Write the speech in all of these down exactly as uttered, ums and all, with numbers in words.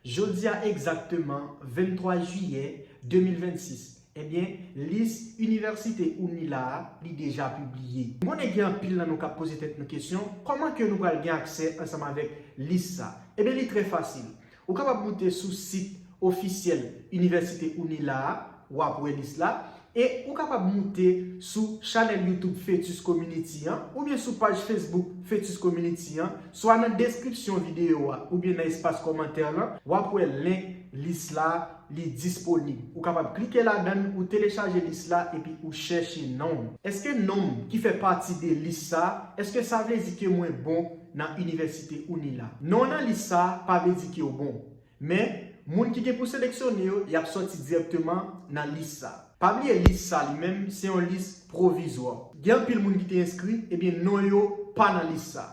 Jodi a egzakteman venntwa jiyè de mil vennsis, ebyen, lis inivèsite UNILA a, li deja pibliye. M konnen gen anpil nan nou k ap poze tèt nou kesyon, kòman ke nou pral gen aksè ansanm avèk lis sa? Ebyen, li trè fasil. Ou kapab moute sou sit ofisyèl inivèsite UNILA a, w ap wè lis la, e ou kapab moute sou chanèl YouTube Fetus Community an, oubyen sou paj Facebook Fetus Community an, swa nan deskripsyon videyo a, oubyen nan espas kòmantè lan, w ap wè link lis la, li disponib. Ou kapab klike ladan l, ou telechaje lis la, epi ou chèche non w. Èske non m ki fè pati de lis sa, èske sa vle di ke mwen bon nan inivèsite UNILA? Non w nan lis sa pa vle di ke w bon. Men, moun ki gen pou seleksyone yo, y ap sòti dirèkteman nan lis sa. Pa bliye lis sa li menm, se yon lis pwovizwa. Gen anpil moun ki te enskri, ebyen non yo pa nan lis sa.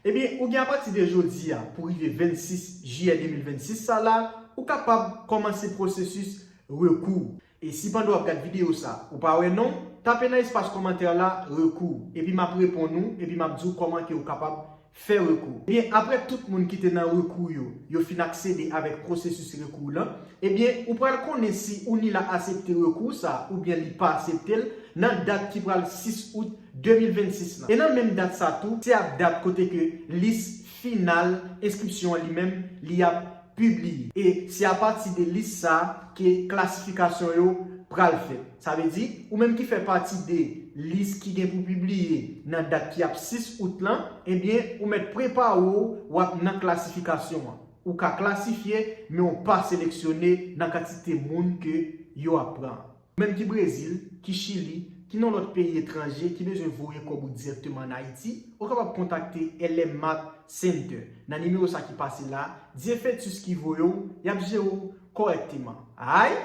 Ebyen, ou gen apati de jodi a pou rive vennsis jiyè de mil vennsis sa la, ou kapab kòmanse pwosesis rekou. E si pandan w ap gad videyo sa, ou pa wè non, tape nan espas kòmantè la rekou, epi m ap reponn ou, epi m ap di w kòman ke ou kapab fè rekou. Ebyen, apre tout moun ki te nan rekou yo, yo fin aksede avèk pwosesis rekou lan, ebyen, ou pral konnen si UNILA aksepte rekou sa oubyen li pa aksepte l nan dat ki pral sis out de mil vennsis lan. E nan menm dat sa tou, se ap dat kote ke lis final enskripsyon an li menm, li ap pibliye. E se apati de lis sa ke klasifikasyon yo pral fèt. Sa vle di, ou menm ki fè pati de lis ki gen pou pibliye nan dat ki ap sis out lan, ebyen, ou mèt prepare w, w ap nan klasifikasyon an. Ou ka klasifye, men w pa seleksyone nan kantite moun ke yo ap pran. Ou menm ki Brezil, ki Chili, ki nan lòt peyi etranje, ki bezwen voye kòb ou dirèkteman ann Ayiti, ou kapab kontakte L M Mart Center nan nimewo sa ki pase la, di e Fetus ki voye w, y ap jere w kòrèkteman. Ay!